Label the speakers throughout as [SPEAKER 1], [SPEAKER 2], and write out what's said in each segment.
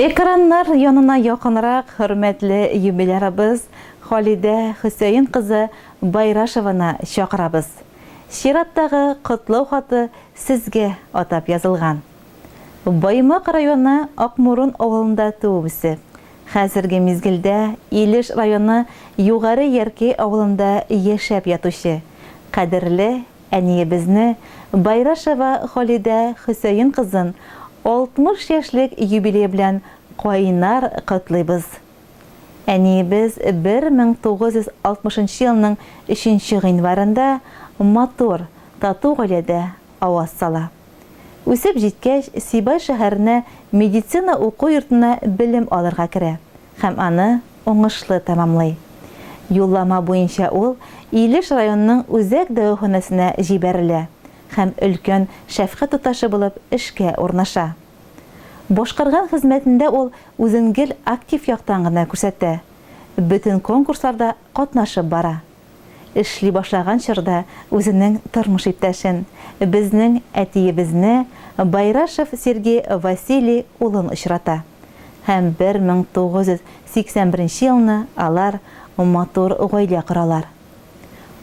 [SPEAKER 1] Экраннар янына якынрак хөрмәтле юбилярыбыз Халидә Хөсәен кызы Байрашеваны чакырабыз. Чираттагы котлау хаты сезгә атап язылган. Баймак районы Акмурын авылында туып-үсеп, хәзерге мизгелдә Илеш районы Югары Яркәй авылында яшәп ятучы, кадерле әниебезне Байрашева Халидә Хөсәен кызын 60 яшьлек юбилее белән кайнар котлыйбыз. Әниебез 1960 нчы елның өченче гыйнварында матур, тату гаиләдә аваз сала. Үсеп җиткәч, Сибай шәһәренә медицина уку йортына белем алырга керә һәм аны уңышлы тәмамлый. Юллама буенча ул Илеш районының үзәк дәваханәсенә җибәрелә һәм өлкән шәфкать туташы булып эшкә урнаша. Башкарган хезмәтендә ул үзен гел актив яктан гына күрсәтә, бөтен конкурсларда катнашып бара. Эшли башлаган чорда үзенең тормыш иптәшен, безнең әтиебезне, Байрашев Сергей Василий улын очрата. Һәм 1981 елны алар матур гаилә коралар.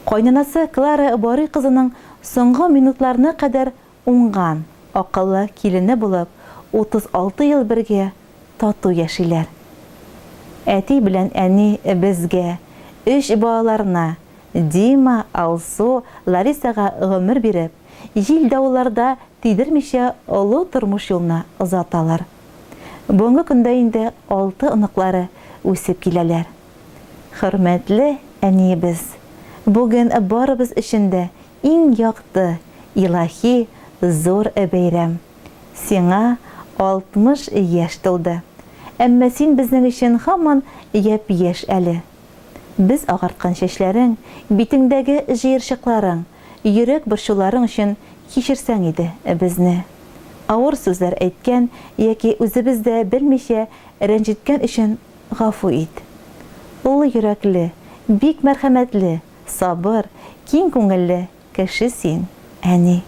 [SPEAKER 1] Кайнанасы Клара Барый кызының соңгы минутларына кадәр Уңган, акыллы килене булып, 36 ел бергә тату яшиләр. Әти белән әни безгә, өч балаларына, Дима, Алсу, Ларисага гомер биреп, җил-давылларда тидермичә олы тормыш юлына озаталар. Бүгенге көндә инде алты оныклары үсеп киләләр. Хөрмәтле әниебез! Бүген барыбыз өчен дә Иң якты, илаһи, зур бәйрәм. Сиңа 60 яшь тулды. Әмма син безнең өчен һаман япь-яшь әле. Без агарткан чәчләрең, битеңдәге җыерчыкларың, йөрәк борчуларың өчен кичерсәң иде безне. Авыр сүзләр әйткән яки үзебез дә белмичә рәнҗеткән өчен гафу ит. Олы йөрәкле, бик мәрхәмәтле, Сабыр, киң күңелле кеше син, әни.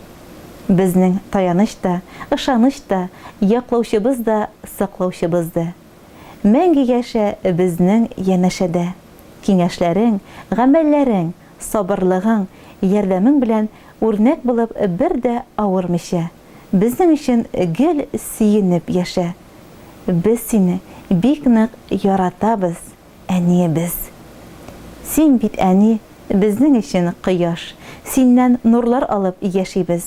[SPEAKER 1] Безнең таяныч та, ышаныч та, яклаучыбыз да, саклаучыбыз да. Мәңге яшә безнең янәшәдә. Киңәшләрең, гамәлләрең, сабырлыгың, ярдәмең белән үрнәк булып бер дә авырмыйча, безнең өчен гел сөенеп яшә. Без сине бик нык яратабыз, Әниебез. Син бит, әни, безнең өчен кояш, Синнән нурлар алып яшибез.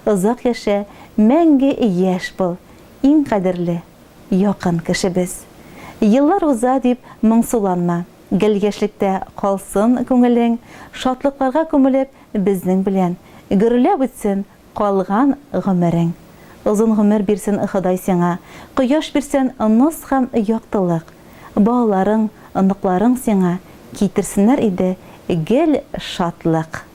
[SPEAKER 1] Озак яшә, мәңге яшь бул, Иң кадерле, якын кешебез. Еллар уза дип моңсуланма, Гел яшьлектә калсын күңелең, Шатлыкларга күмелеп безнең белән, Гөрләп үтсен Калган гомерең. Озын гомер бирсен Ходай сиңа, Кояш бирсен наз һәм яктылык. Балаларың, оныкларың сиңа Китерсеннәр иде гел шатлык.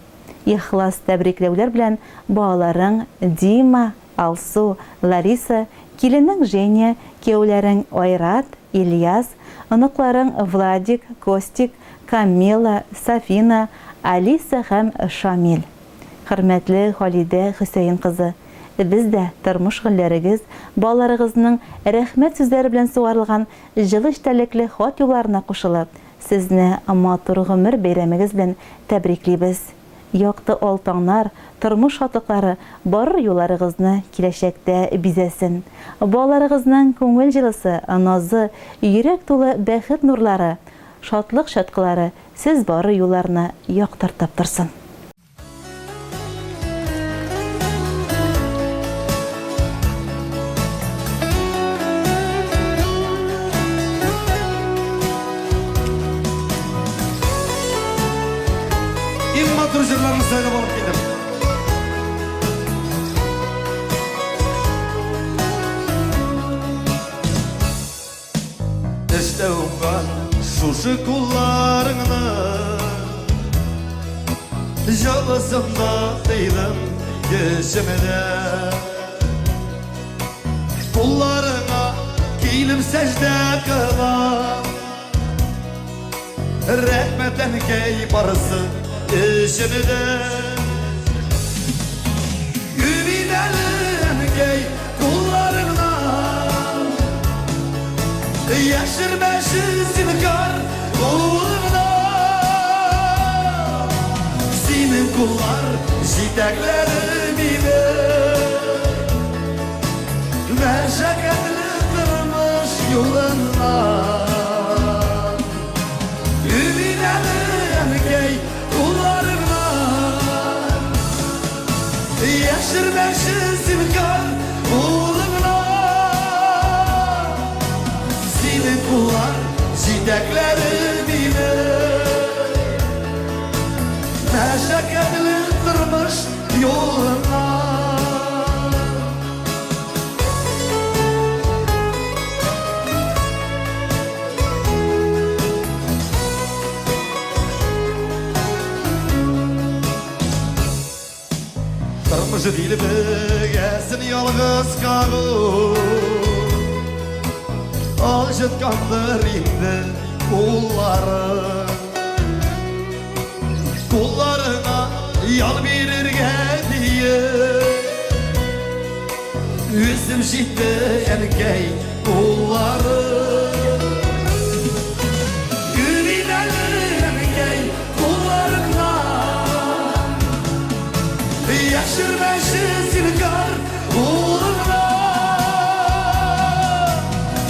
[SPEAKER 1] Ихлас тәбрикләүләр белән балаларың Дима, Алсу, Лариса, киленең Женя, кияүләрең Айрат, Ильяс, оныкларың Владик, Костик, Камила, Сафина, Алиса һәм Шамил. Хөрмәтле Халидә Хөсәен кызы, без дә тормыш гөлләрегез, балаларыгызның рәхмәт сүзләре белән сугарылган җылы эчтәлекле хат юлларына кушылып, сезне матур гомер бәйрәмегез белән тәбриклибез. Якты ал таңнар, тормыш шатлыклары барыр юлларыгызны киләчәктә бизәсен. Балаларыгызның күңел җылысы, назы, йөрәк тулы бәхет нурлары, шатлык чаткылары Сез бары юлларны яктыртып торсын.
[SPEAKER 2] Иң матур җырларны сайлап алып килдем. Эштә уңган шушы кулларыңны Җылысында тыйдым йөземдә Кулларыңа килеп сәҗдә кылам Рәхмәт әнкәй барысы өчен дә Үбим әле әнкәй кулларыңнан. Яшермәче зинһар кулыңнан. Синең куллар җитәкләде мине Мәшәкатьле тормыш юлыннан. Үбим әле, әнкәй, кулларыңнан. Яшермәче зинһар кулыңнан. Синең куллар җитәкләде мине Мәшәкатьле тормыш юлыннан. Тормыш дилбегәсен ялгыз кагу Алҗыткандыр инде куллары. Кулларыңа ял бирергә диеп Үсеп җитте, әнкәй, куллары. Үбим әле, әнкәй, кулларыңнан. Яшермәче зинһар кулыңнан.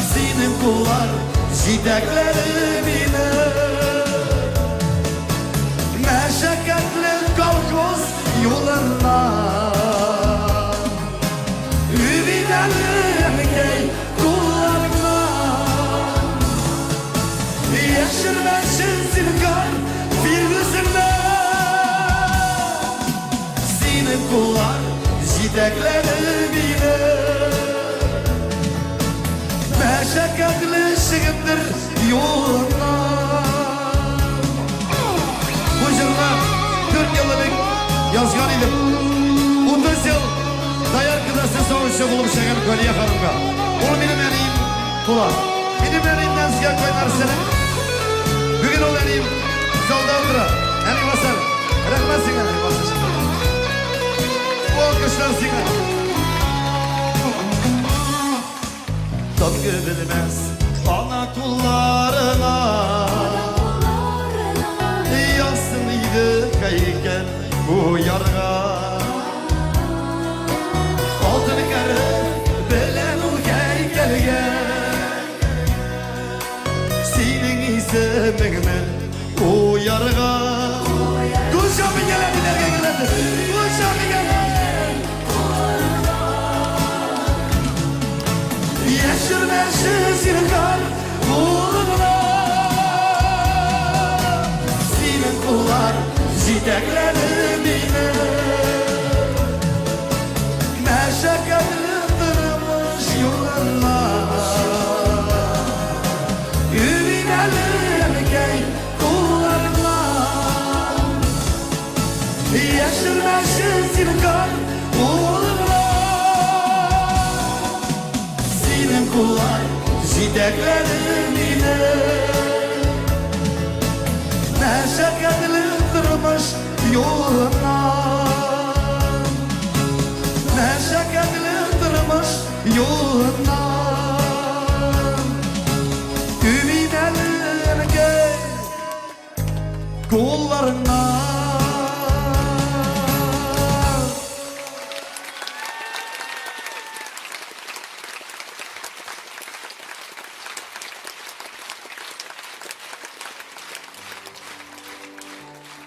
[SPEAKER 2] Синең куллар җитәкләде мине Мәшәкатьле колхоз юлыннан. Үбим әле, әнкәй, кулларыңнан. Яшермәче зинһар фирдүсеңнән. Синең куллар җитәкләде мине Мәшәкатьле чөгендер юлыннан. Бу җырны 4 ел элек язган идем. 30 ел дояркада сөт савучы булып эшләгән Галия ханымга. Ул минем әнием була. Минем әниемнән сезгә кайнар сәлам. Бүген ул әнием залда утыра. Әни, бас әле. Рәхмәт сиңа, әни, бас. Бу алкышлар сиңа. Тынгы белмәс ана кулларына Язсын иде һәйкәл куярга. Алтын хәреф белән ул һәйкәлгә Синең исемеңне куярга. Кул чабып әниләргә генә. Кул чабып. Яшермәче зинһар кулыңнан. Синең куллар җитәкләде мине Мәшәкатьле тормыш юлыннан. Үбим әле, әнкәй, кулларыңнан. Яшермәче зинһар кулыңнан. Синең куллар җитәкләде мине Мәшәкатьле тормыш юлыннан. Мәшәкатьле тормыш юлыннан. Үбим әле, әнкәй, кулларыңнан.